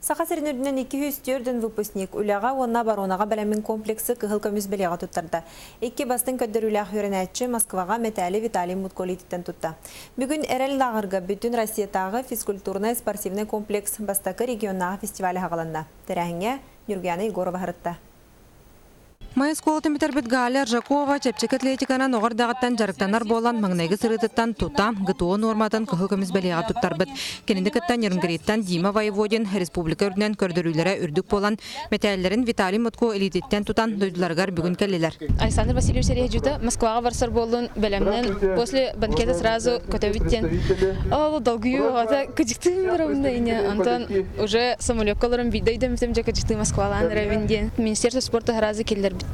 Саха сирин үрдүнэн 204 выпускник үлэҕэ уонна оборонаҕа бэлэмин комплексы кыһыл көмүс бэлиэҕэ туттарда. Икки бастыҥ көрдөрүүлээх үөрэнээччи Москваҕа мэтээли Виталий Мутко илиититтэн тутта. Бүгүн Эрэл лааҕырга бүтүн Россиятааҕы физкультурнай-спортивнай комплекс бастакы регионнааҕы фестиваль аҕаланна. Тэрээһиҥҥэ Нюргуяна Егорова сырытта. Май оскуолатын бүтэрбит Галя Аржакова чэпчэки атлетиканан оҕо эрдэҕиттэн дьарыктанар буолан, маҥнайгы сырыытыттан тута ГТО нуорматын кыһыл көмүс бэлиэҕэ туттарбыт. Кинини кытта Нерюнгриттан Дима Воеводин республика үрдүнэн көрдөрүүлэрэ үрдүк буолан, мэтээллэрин Виталий Мутко илиититтэн тутан дойдуларыгар бүгүн кэллилэр. Александр Васильевич Сережута Москваҕа барсар буоллун бэлэмнэн после банкета сразу көтөбүт диэн ол долгуйуу оҕото кыдьыктыым барабын ине онтон уже самолекка олорон биирдэ өйдөммүтүм дьэ кыдьыктыы Москвалаан эрэбин диэн Министерство спорта сразу киллэрбиттэрэ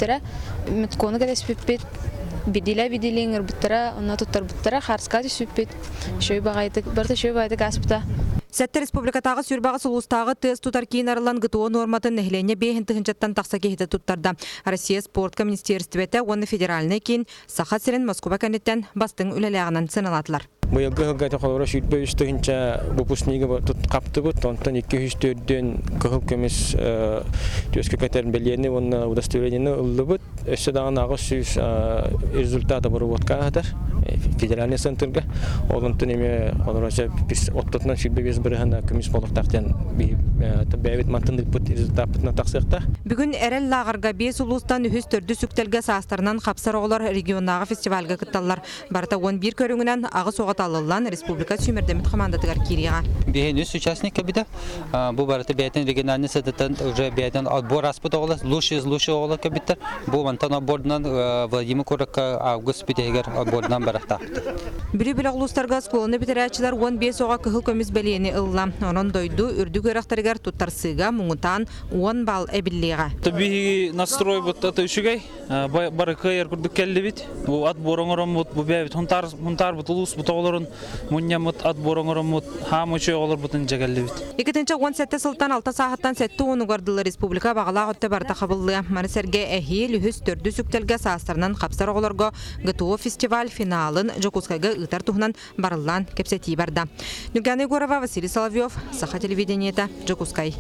Миткону кэтэспиппит бидилэ бидили ыҥырбыттара онно туттарбыттара хаарска түспүппүт үчүгэй баҕайытык барыта үчүгэй баҕайытык ааспыта. Сэттэ республикатааҕы сүүрбэҕэ сулуустааҕы тыас тутар киин арыллан ГТО нуорматын нэһилиэнньэ биэһин тыһыынчаттан тахса киһитэ туттарда. Россия спортка министиэристибэтэ уонна федеральнай киин Саха сирин Москуба кэнниттэн бастыҥ үлэлээҕинэн сыаналаатылар. Быйылгы сылга холобура 23 тыһыынча выпускнигы хаптыбыт, онтон 204 кыһыл көмүс түөскэ кэтэр бэлиэни уонна удостоверениены ыллыбыт. Өссө даҕаны 800 результата обработка аһатар федеральный центрга. Ол онтон эмиэ холобура оттотунан 25 бырыһына көмүс болуктаах диэн бэйэбит мантан ыыппыт результаппытынан тахсыахтаах. Бүгүн Эрэл лааҕырга биэс улуустан үһүс төрдүс үктэлгэ саастарынан хапсар оҕолор регионнааҕы фестивальга кытталлар. Барыта 11 көрүҥүнэн аҕыс оҕо талыллан республика сүүмэрдэммит хамаандатыгар киириэҕэ. Биһин үс участник кэлбитэ. Бу барыта бэйэтин региональный сытыттан уже бэйэтин отбор аспыт оҕолор, лучший из лучших оҕолор кэлбиттэр. Бу мантан отбордунан Владимир куоракка август бүтэһигэр отбордунан барахтаахпыт. Бүлүү бөлөх улуустарга оскуоланы бүтэрээччилэр 15 оҕо кыһыл көмүс бэлиэни ылла. Онон дойду үрдүк үөрэхтэригэр туттарсыыга муҥутаан 10 балл эбиллиэҕэ. Биһиги настройбут ата үчүгэй. Бары кыайар курдук кэллибит. Бу ат буор оҥороммут, бу бэйэбит хунтаарбыт улууспут оҕолорун мунньаммыт ат буор оҥороммут, хаам үчүгэй оҕолорбутун дьэ кэллибит. 2017 сылтан алта сааһыттан сэттэ уонугар дылы республика баҕалаах өттө барыта хабыллыа. Маны сэргэ эһиил үһүс төрдүс үктэлгэ саастарынан хапсар оҕолорго ГТО фестиваль финалын Дьокуускайга ыытар туһунан барыллаан кэпсэтии барда. Нюргана Егорова, Василий Соловьев, Саха телевидениета, Дьокуускай.